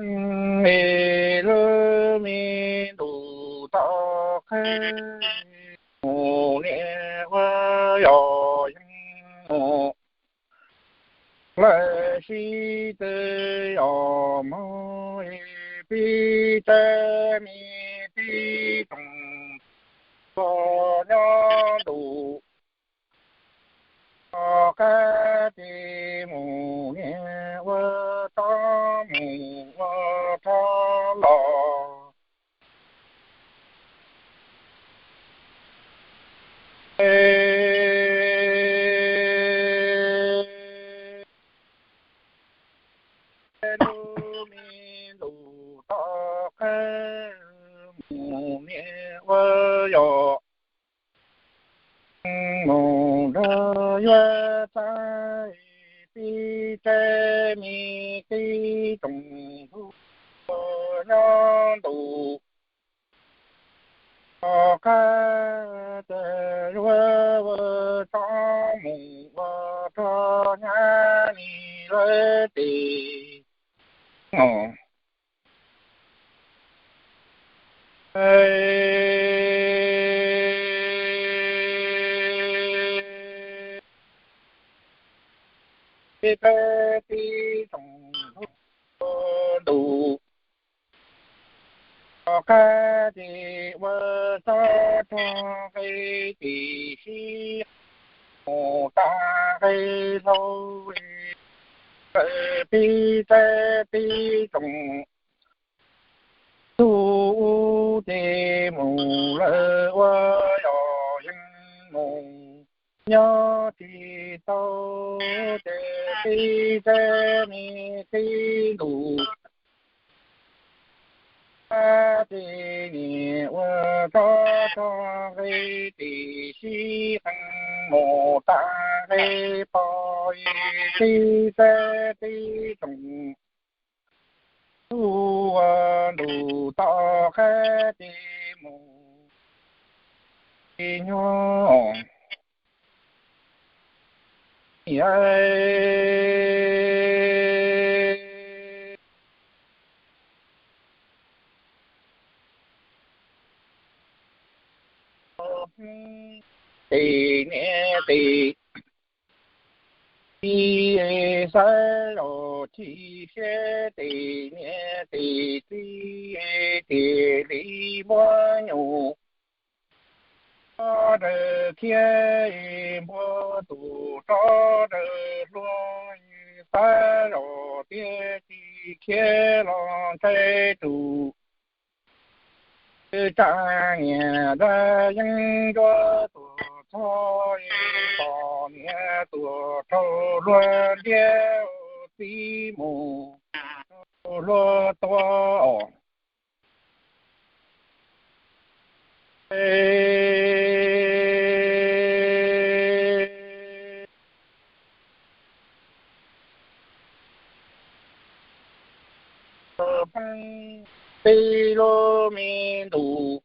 es lub me ntuj tom qab mus niam ua yog yeej mus lawm sib tw yog mog es pib tsaib me tib tsoom nyob ntuj tom qab ces mus niam ua tsob mus ua rog los. Lub me ntuj tom qab mus niam ua yog mus nrog yuav txav pib tsaib me tib tsoom nyob ntuj tom qab ces yuav ua tsob mus ua rog nyab ni lawm ces peb tib tsoom ntuj tom qab ces ua tsob rog nqe ces sib mus tag nqe hlau lawm pib tsaib tib tsoom tub ces mus lawm ua yog yeej mus nyob tsis tau ces pib tsaib me tib ntuj ces niam ua tsob rog nqe ces sib qee mus tag nqe pog pib tsaib tib tsoom tub ua ntuj tom qab ces mus ces nyob tes niam tes txiv, xav los chim siab tes niam tes txiv, tes li muab nyuj tso rawv khiav, npua tus tso rawv hlua, xav los tiag tsis khiav los ntshai tus tsa niam dab yeeb ncuab tuag txog, pom niam tuag raug luag ntiab, txiv mus raug luag tua os. Peb lub me ntuj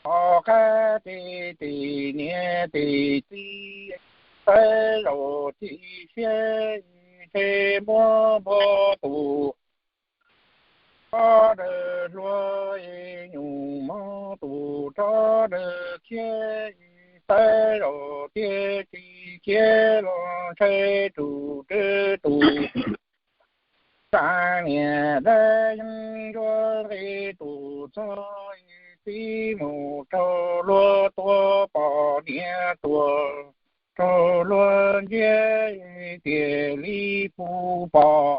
tom qab ces tes niam tes txiv, xav los chim siab, ntshe muab npua tus tso rawv hlua, nyuj mog tus tso rawv khiav, xav los tiag tsis khiav los ntshai tus rwv tus tsa niam dab yeeb ncuab nqe tus txog, txiv mus raug luag tua, pom niam tuag raug luag ntiab, tiag li puv pom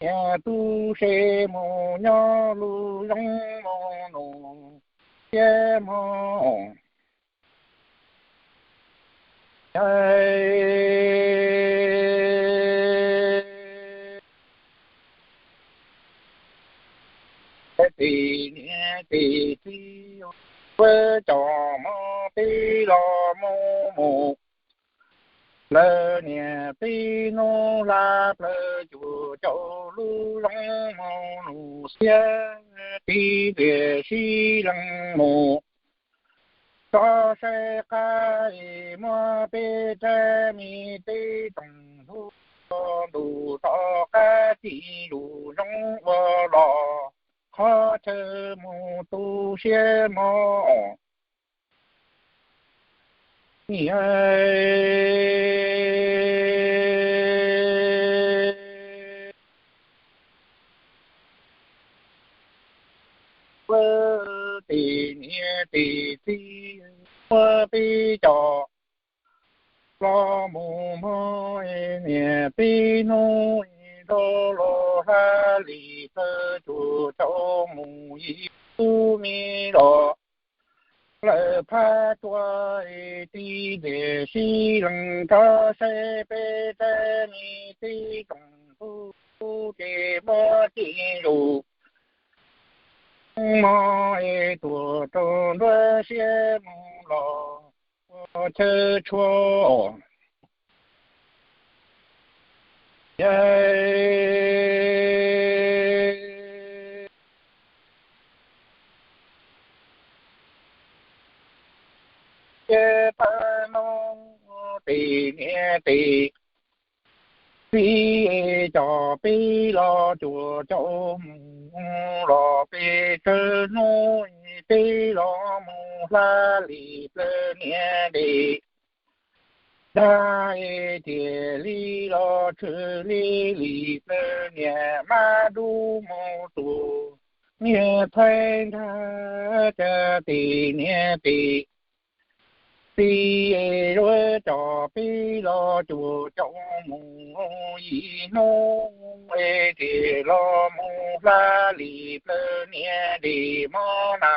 niam tub se mus nyob lub zoo mus nus thiab mog. Tes niam tes txiv, peb cov mog peb los mus mus, lawv niam peb hnub hla plaws cuag caum lub zoo mus nus xiab, tib pliag sib leeg mus tso saib qab, muab peb rab me teb tsoom hlub ntuj tom qab tsis zus zoo ua los qhov chaw mus tu siab mog. Niam, tis niam tis txiv, muab peb cov los mus mog, niam peb hnub rau los hla li plaws cuam caum mus yim tub me los lawm phab cua, tib ntsis sib leeg rov saib peb rab me tib tsoom tub ces muab tsis zus mog, tuam rau nruab siab mus los ua chaw tshua. Ces pab hnub tis niam tis txiv coj peb los cuam caum mus los peb tsawg hnub peb los mus hla li plaws niam dej dag, ces li los tshwm li li plaws niam mab dub mus tus niam thaij nrag, cas tis niam tis txiv yuav coj peb los cuam caum mus yim hnub, ces los mus hla li plaws niam dej mog na.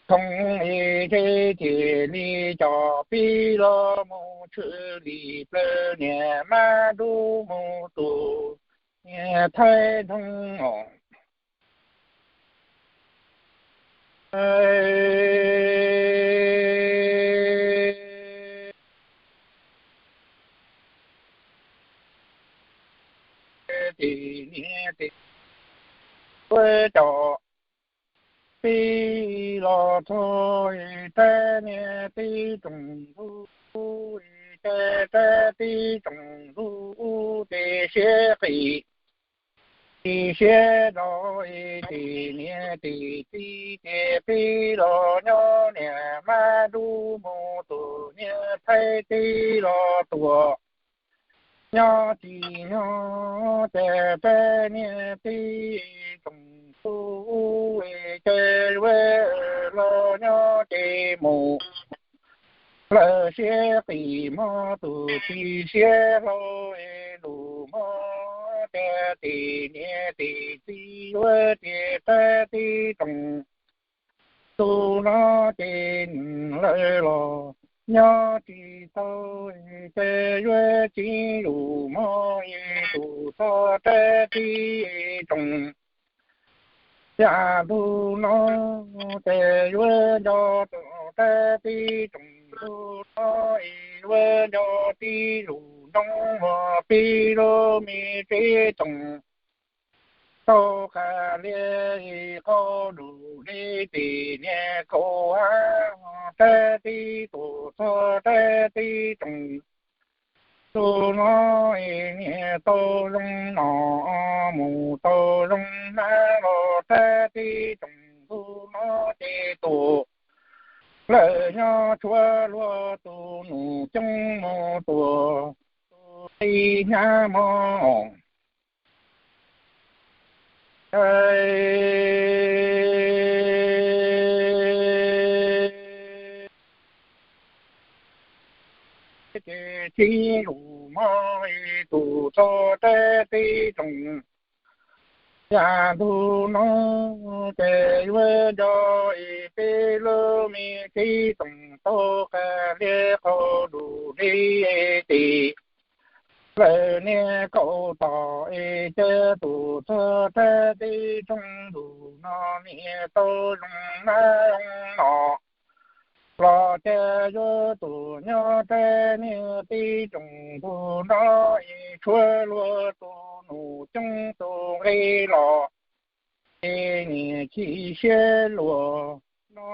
Thooj es ces cia li coj peb los mus tshwm li plaws niam mab dub mus tus niam thaij nrag os. Ces niam ces yuav coj peb los txog rab niag tib tsoom ntug, ces rab tib tsoom ntug ces siab qis, ces siab rov, ces niam ces txiv ces peb los nyob niam mab dub mus tus niam thaij teb los tuaj. Nyob tsis nyob ces rab niag tib tsoom ntug, ces yuav los nyob ces mus lawm siab qis mog, tus txiv siab hlau lus mog, ces tis niam tis txiv yuav ces rab tib tsoom ntug no ces lawm los nyob tsis tau, ces yuav tsis zus mog, tus txog rab tib tsoom yam ntug no, ces yuav nco tus rab tib tsoom ntug no, yuav nco tib zus nroo uas peb lub me tsev tsoom tau qas lias qau dus li tis niag kaum hab, rab tib tus txog rab tib tsoom ntug no, niam tau zoo no mus tau zoo na los rab tib tsoom ntug no ces tus lawm nyob tshuav luag tus nus coob mus tus tus qi hnyav mog. Ces tsis zus mog, tus txog rab tib tsoom yam ntug no, ces yuav nco peb lub me tsev tsoom tau qas lias qau dus li tis lawm niag kaum tom es ces tus txog rab tib tsoom ntug no niam tau zoo na zoo no los ces yuav tus nyob rab niag tib tsoom ntug no es tshuav luag tus nus coob tus nqi los ces niam chim siab luag no.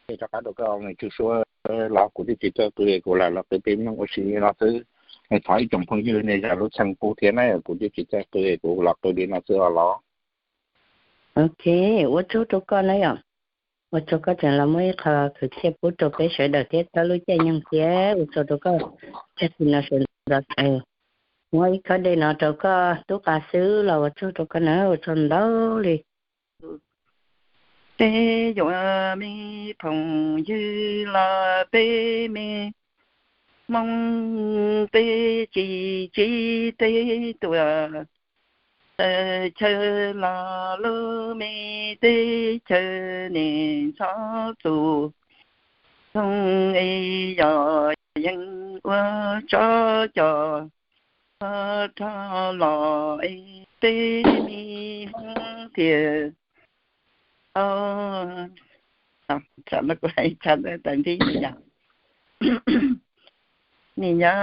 Ces rov qab rau koj me tshwj suab los kuv twb tsis txawj qw, kuv lam los qw peb mloog ua si li no xwb. Thov ib tsoom phooj ywg nej zam lub txim pub thiab na, kuv twb tsis txawj qw, kuv los qw li no xwb os los. Ok, ua tsaug rau koj na yom. Ua tsaug koj tseem los muab ib qho khwv txhiaj pub rau peb sawv daws thiab txhawb lub caij nyoog thiab ua tsaug rau koj. Tag kis no sawv ntxov muab ib khob dej no rau koj tub qa xwb los ua tsaug rau koj na, ua tsaug ntau li. Peb yuav me phooj ywg los peb me hmoob, peb tsis tsiv teb tuaj, tawm chaw los lub me teb chaws niam ntxhov txus. Thooj es yog yeej ua tsov cov ua rog los es peb me hmoob thiaj tau. Tsam no kuv hais tsam ntawd tas ntsib ni yog, ni yog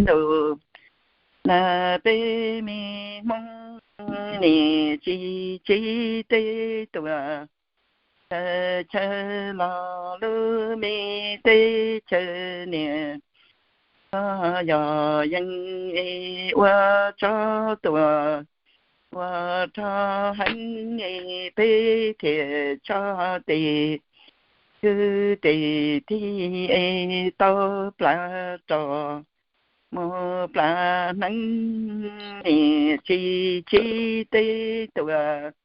ntus na, peb me hmoob niam tsis tsiv teb tuaj, tawm chaw los lub me teb chaws niam ntxhov, yog yeej es ua tsov tuaj ua rog heev es peb thiaj tso tes kwv tes thib es tau plas rog mus plas hneev, niam tsis tsiv teb tuaj,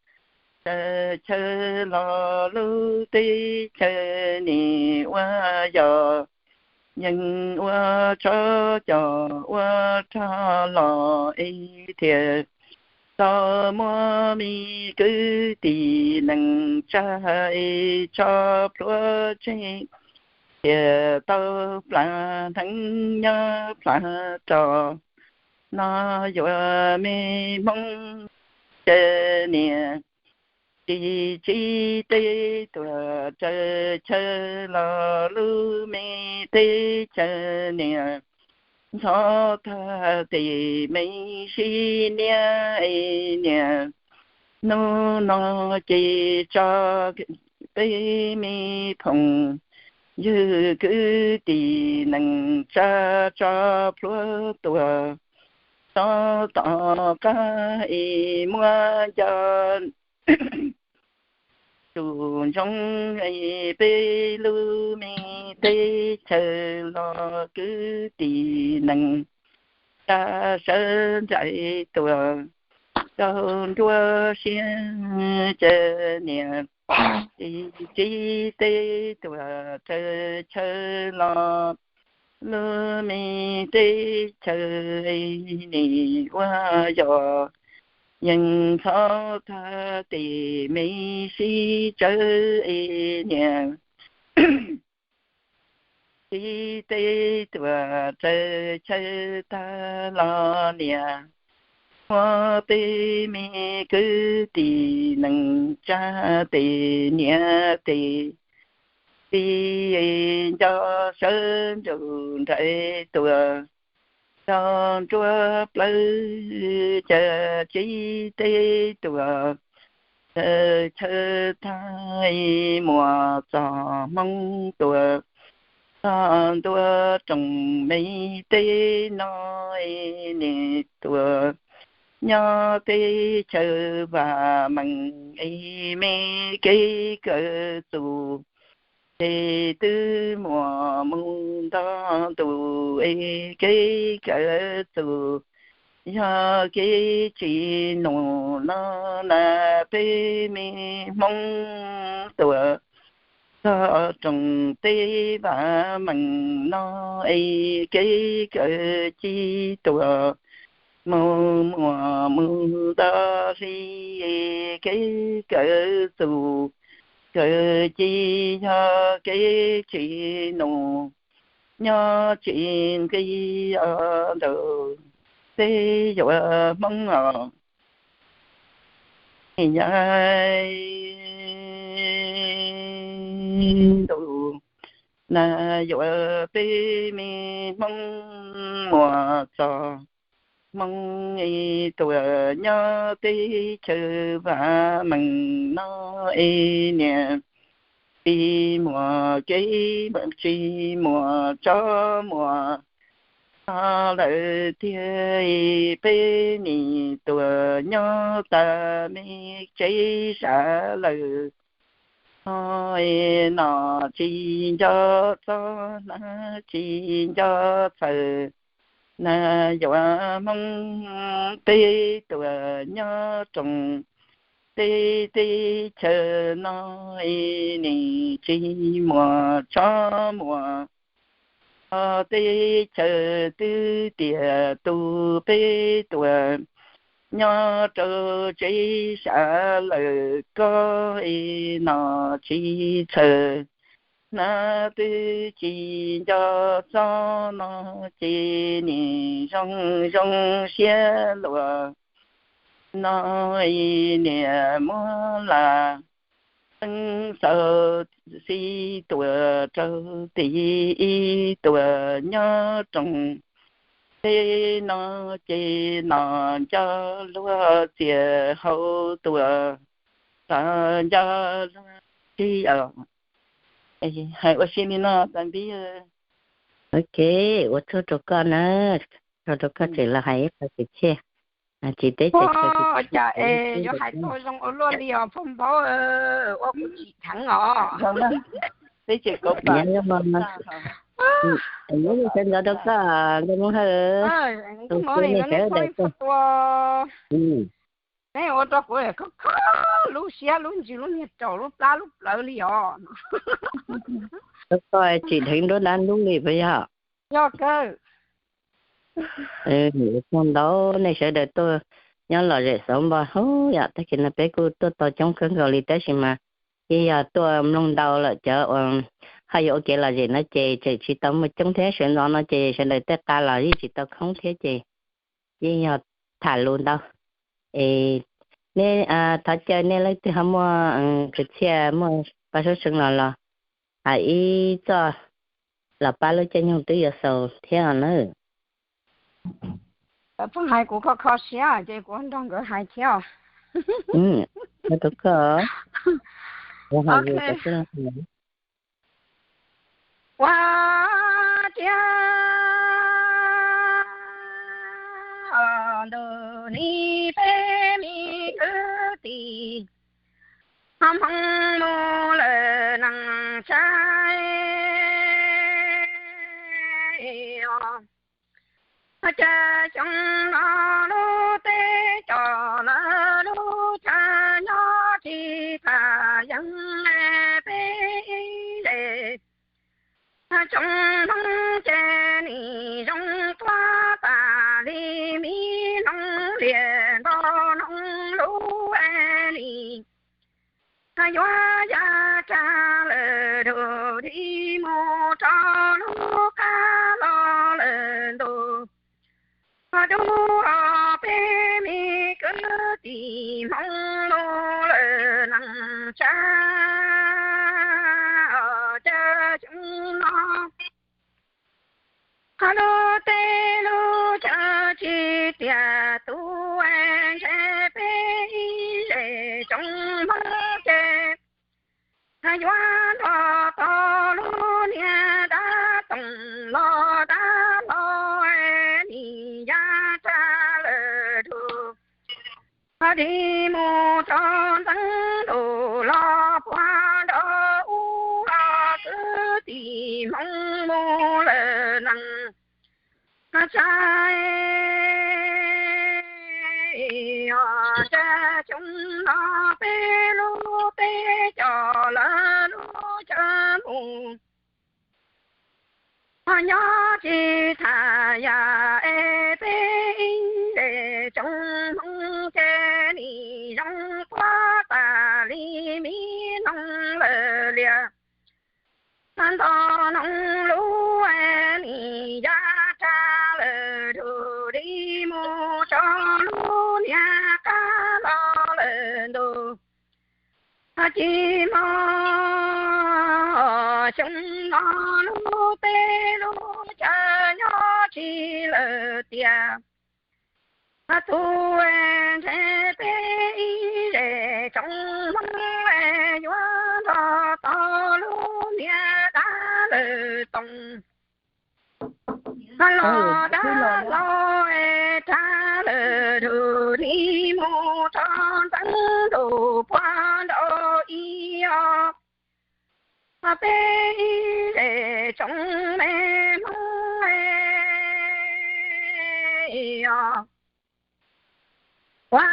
tawm chaw los lub teb chaws niam ua, yog yeej ua tsov cov ua rog los es thiaj tau muab me kwv tij neej tsa es tso plhuav tseg, thiaj tau plas hneev nyob plas rog. No yuav me hmoob ces niam tsis tsiv teb tuaj, tawm chaw los lub me teb chaws niam ntxhov tag tes me sib niab es niam. Hnub no ces tso peb me phooj ywg kwv tij neej tsa tso plhuav tuaj, tso tom qab es muab nco tsum ntsoov es peb lub me teb chaws los kwv tij neej tsa sawv ntsais tuaj, rau nruab siab ces niam tsis tsiv teb tuaj, tawm chaw los lub me teb chaws nim ua, yog yeej ntxhov tag tes me sib tsawv es niam tsiv teb tuaj, tawm chaw tag los niam muab peb me kwv tij neej tsa tes niam tes txiv nco sawv ntsug nraim tuaj, rau nruab plawv ces tsiv teb tuaj, tawm chaw tag muaj txoj hmoo tuaj, txog ntua rooj me teb no nim tuaj, nyob teb chaws vam meej es me kev kawm txuj ces twb muaj mus nto ntu es kev kawm txuj yog kev tsis num no na, peb me hmoob tuaj txog rooj teb vam meej no es kev kawm ci tuaj mus muaj mus nto hli, kev kawm txuj kawm ci yog kev tsis num nyob tsis nqis os nraug, peb yuav hmoob os. Yav ntuj na yuav peb me hmoob muaj txoj hmoo es tuaj nyob teb chaws vam meej no es niam tsis muaj kev, tsis muaj tsob muaj txog lawm tiag. Peb nim tuaj nyob tas me tsev sam lawm, no tsis nco txog hnav, tsis nco txhawm na. Yuav Hmoob peb tuaj nyob rooj teb, teb chaws no nim tsis muaj tsob muaj txog, teb chaws twb tiaj tus. Peb tuaj nyob rau tsev sam lawm, koj no tsis txhawm hnav, twb tsis nco txog no ces nim zoo zoo siab luag no. Niam muab lam xeeb xaus xib tuaj rau tim, ib tuaj nyob rooj teb no ces nom nco luag, txiaj hau tuaj los nco luag tib yam. Hais ua si li no tas npib. Ok, ua tsaug rau koj na, tsaug rau koj tseem los hais ib qho kwv txhiaj. Tsis teb tsis chaw, tsis teb, cas es yuav hais tau zoo ua luaj li os phauj Npaub, ua kuv tsim dheev os. Nyob zoo, nyob zoo sawv ntxov rau koj Nkauj Hmoob Hawj. Tus twg nej sawv daws tuaj, nej ua rau kuv khov kho lub siab lub ntsws lub niag raum lub plab lub plawv li os. Koj tsim dheev nruab dab ntub li puas yog? Yog kawg. Tsaug ntau nej sawv daws tuaj nyob lom zem xauv npo hub yom. Tag kis no peb kuj tuaj tau coob kawg nkaus li tab sis mas yeej yog tuaj mloog ntau lawm cov uas ho yuav ua kev lom zem no ces tseem tsis tau muaj coob thiab, sawv ntxov no ces sawv daws tej qa los yeej tsis tau khoob thiab ces yeej yog tham lus ntau. Es nej thov caw nej leej twg ho muaj kwv txhiaj muaj pab suab seev los los hais ib txoj los pab lub caij nyoog twb yuav xaus thiab os nawb. Pheej hais kuv kho kho siab ces kuv nrog nkawd hais thiab os. Ua rau koj, kuv hais ua cia ntu ni peb me kwv tij Hmoob mus lawm neej tsa os. Cas xyoo no lub teb cov lawv lub chaw nyob tsis tas yeej peb ib zej tsoom Hmoob ces nim zoo tuaj tas li me noog liam nto noog lub nim yuav ya tsa lawm dub dig mus rau lub qab los lawm ntu. Dub peb me kwv tij Hmoob mus lawm neej tsa cas xyoo no lub teb lub chaw tsis tiaj tus ntshe peb ib zej tsoom Hmoob ces yuav nrog tau lub niag dab toog los dab los nim ya tsa lawm dub dig mus rau ntxeev ntuj los puag nraum ub los kwv tij Hmoob mus lawm neej tsa os. Cas xyoo no peb lub teb cov lawv lub chaw mus nyob tsis tas yam es peb ib zej tsoom Hmoob ces nim zoo tuaj tas li me noog lawm liam nto noog lub nim ya tsa lawm dub dig mus rau lub niag qab los lawm ntu. Ci mog xyoo no lub teb lub chaw nyob tsis lawm tiag. Tus ntshe peb ib zej tsoom Hmoob yuav nrog tau toom. Los dab los es rhab lawm dhau li mus rau ntxeev ntuj puag nraud ib os. Peb ib zej tsoom me Hmoob os, ua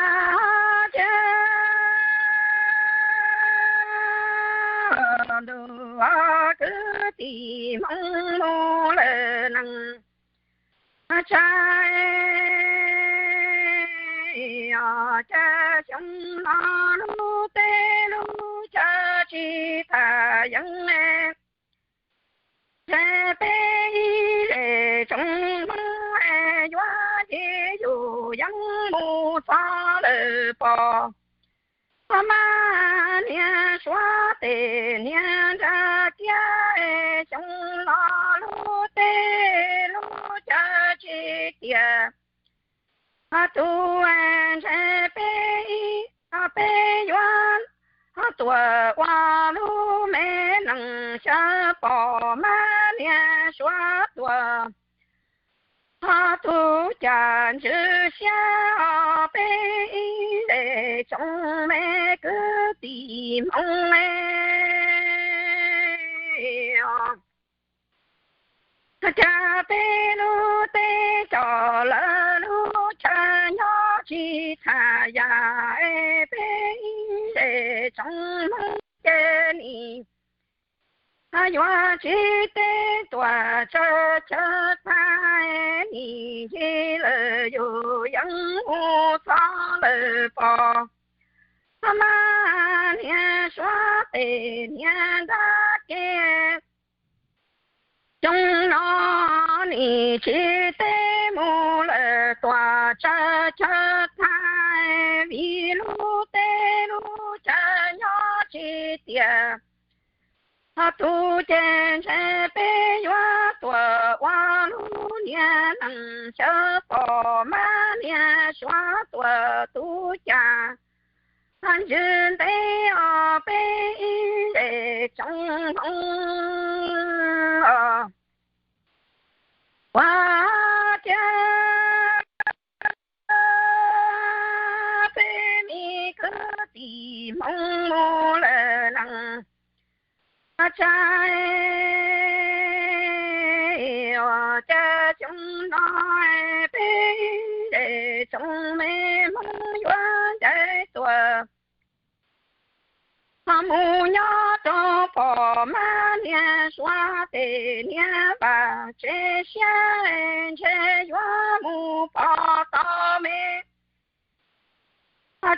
cia ntuj kwv tij Hmoob mus lawm neej tsa os. Cas xyoo no lub teb lub chaw tsis tham yeeb, ntshe peb ib zej tsoom Hmoob yuav ncig yus yeeb mus txog lawm pom mab niag suav tes niag nra kiab. Xyoo no lub teb lub chaw tsis tiag, tus ntshe peb, peb yuav tuaj ua lub me neej xyaw pom mab niag suav tuaj. Ho tus cas ntswj siab os peb ib zej tsoom me kwv tij Hmoob os. Cas peb lub teb coj lawm lub chaw nyob tsis tham yam, peb ib zej tsoom Hmoob ces nim yuav tsis teb tuaj tsa chaw tham, nim ncig lawm yus yeeb mus txog lawm pom mab niag suav tes niag nra kiab. Xyoo no nim tsis teb mus lawm tuaj tsa chaw tham, vim lub teb lub chaw nyob tsis tiag. Ho tus ces ntshe peb yuav tuaj ua lub niag neej xyaw pom mab niag suav tuaj tus cas ntswj ntev os peb ib zej tsoom Hmoob os. Ua cia peb me kwv tij Hmoob mus lawm neej tsa os. Cas xyoo no peb zej tsoom me Hmoob yuav ncaim tuaj mus nyob rau pom mab niag suav tes niag vaj tsev siab, ntshe yuav mus pom tau me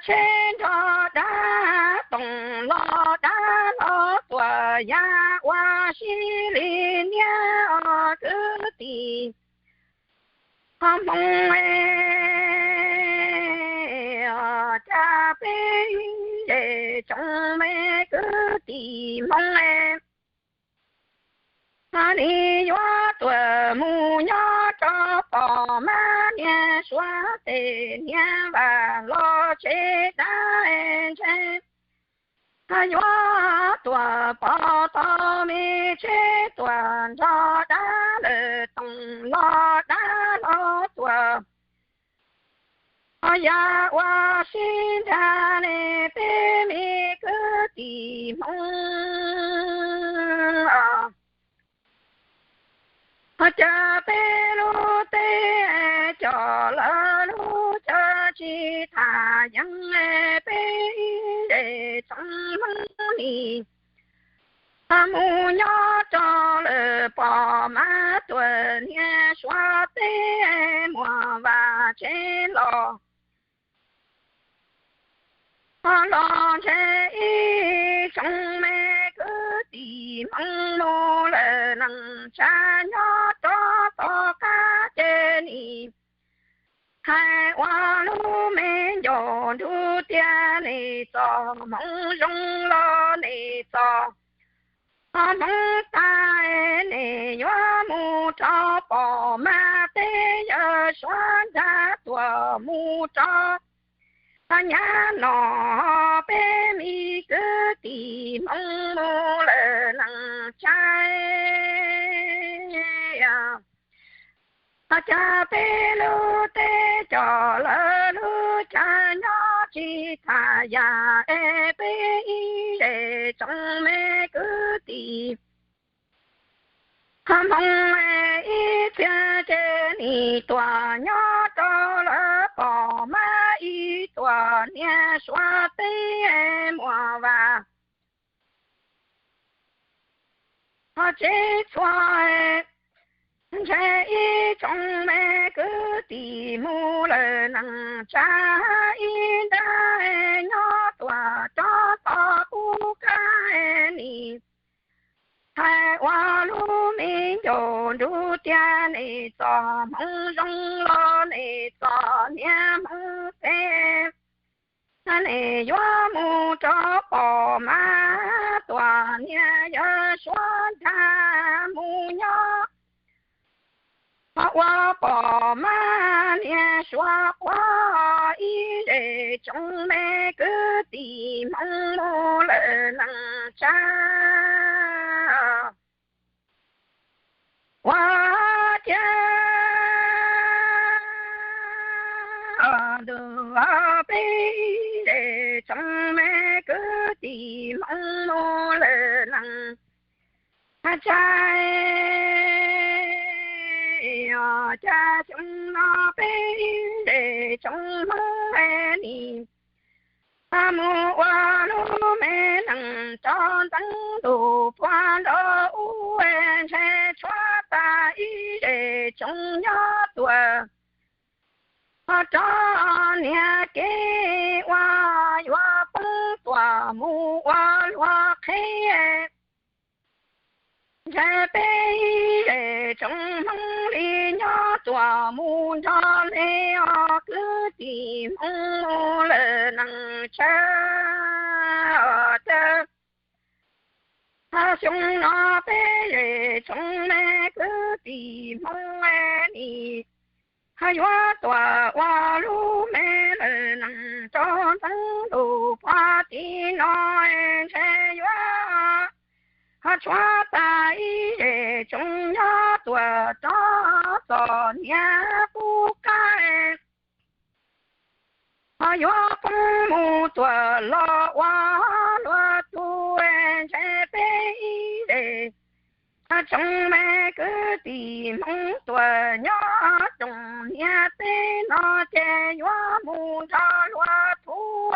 tsheb nrog dab toom los dab los tuaj ya ua si li niag kwv tij Hmoob es. Cas peb zej tsoom me kwv tij Hmoob es, nim yuav tuaj mus nyob rau pom mab niag suav tes niag vaj los tsev dab, ntshe yuav tuaj pom tau me tsheb tuaj nrog dab lawm toom los dab los tuaj ya ua si ntag ne peb me kwv tij Hmoob. Cas peb lub teb coj lawm lub chaw tsis tham yeeb, peb ib zej tsoom Hmoob nim mus nyob rau lawm pom mab tuaj niag suav teb muaj vaj tsev los los ntshe ib tsoom me kwv tij Hmoob mus lawm neej tsa nyob rau tom qab ces nim hais ua lub me ncauj nruj tias nej txoj hmoov zoo los nej txoj hmoov tag, nej yuav mus rau pom mab teb yawg suav nrag tuaj mus rau Nyob no peb me kwv tij Hmoob mus lawm neej tsa, cas peb lub teb cov lawv lub cav nyob tsis tham yam es peb ib zej tsoom me kwv tij Hmoob ib txhia ces nim tuaj nyob rau lawv pom mas ib tuaj niag Suav teb Muas Vaj ho tsev txhua ntshe ib tsoom me kwv tij mus lawm neej tsa ib nrab nyob tuaj rov txog pub kab nim hais ua lub me ncauj nruj tias nej txoj hmoov zoo los nej txoj niag hmoov phem nej yuav mus rau pom mas tuaj niag yawg Suav nrag mus nyob ho ua pom mas niag Suav quav ib zej tsoom me kwv tij Hmoob mus lawm neej tsa ua cas ntuj peb ib zej tsoom me kwv tij Hmoob mus lawm neej tsa os. Cas xyoo no peb ib zej tsoom Hmoob nim mus ua lub me neej rau ntxeev lus puag nrau ub ntshe tshuav tas ib zej tsoom nyob tuaj ho rau niag kev ua yuav poob tuaj mus ua luag qhev ntshe peb ib zej tsoom Hmoob li nyob tuaj mus nrog li os kwv tij Hmoob mus lawm neej tsa os. Xyoo no peb zej tsoom me kwv tij Hmoob nim yuav tuaj ua lub me lawm neej rau ntxeev lus puag tim no ntshe yuav ho tshuav tas ib zej tsoom nyob tuaj rau txoj niag pub kab ho yuav poob mus tuaj los ua luag tug ntshe peb ib zej tsoom me kwv tij Hmoob tuaj nyob tsoom niag teb no ces yuav mus nrog luag tug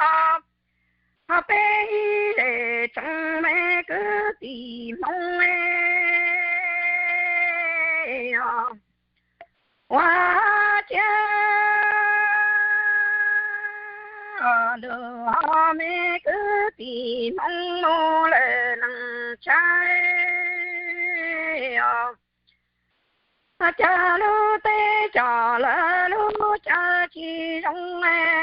ho peb ib zej tsoom me kwv tij Hmoob ua cas ntuj me kwv tij Hmoob mus lawm neej tsa os. Cas lub teb cov lawv lub cav tsis zoo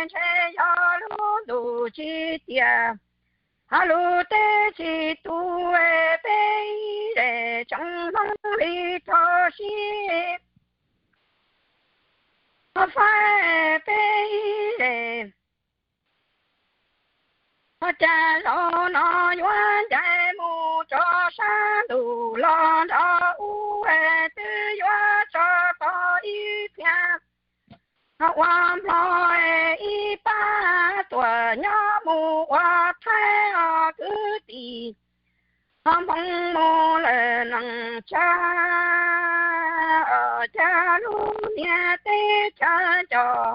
ntshe yog lub ntuj tsis tiag ho lub teb tsis tu peb ib zej tsoom Hmoob li rau sib ho faib peb ib zej ho cas zaum no yuav ncaim mus rau sab ntuj los nrog ub twb yuav tso tau ib txhia ho ua nplog ib pab tuaj nyob mus ua thaib os kwv tij ho Hmoob mus lawm neej tsa os. Cas lub niag teb chaws cov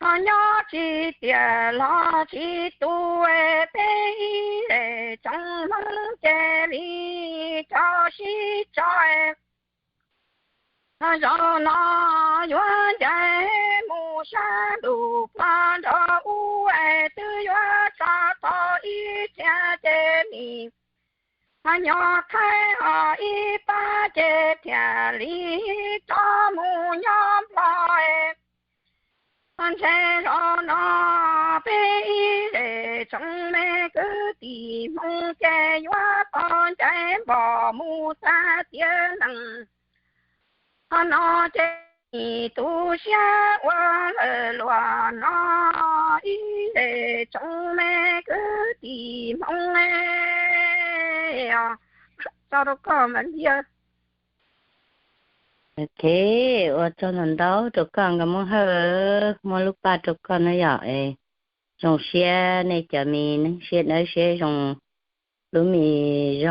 ho nyob tsis tiag los tsis tu peb ib zej tsoom Hmoob ces li rau sib tso zaum no yuav ncaim mus sab ntuj puag nrau ub twb yuav tso tau ib txhia ces nim ho nyob thaib ho ib pab ces thiaj li rov mus nyob nplog ntshe zaum no peb ib zej tsoom me kwv tij Hmoob ces yuav tau ncaim npog mus tag tiam neej ho no ces nim tu siab ua lawm luag no txiv ze tsoom me kwv tij Hmoob os, tso rau koj mas Npiaj. Ok, ua tsaug ntau ntau rau koj Nkauj Hmoob Hawj, muab lub paj rau koj na yom. Zoo siab nej cov me neeg siab dawb siab zoo lub me zog.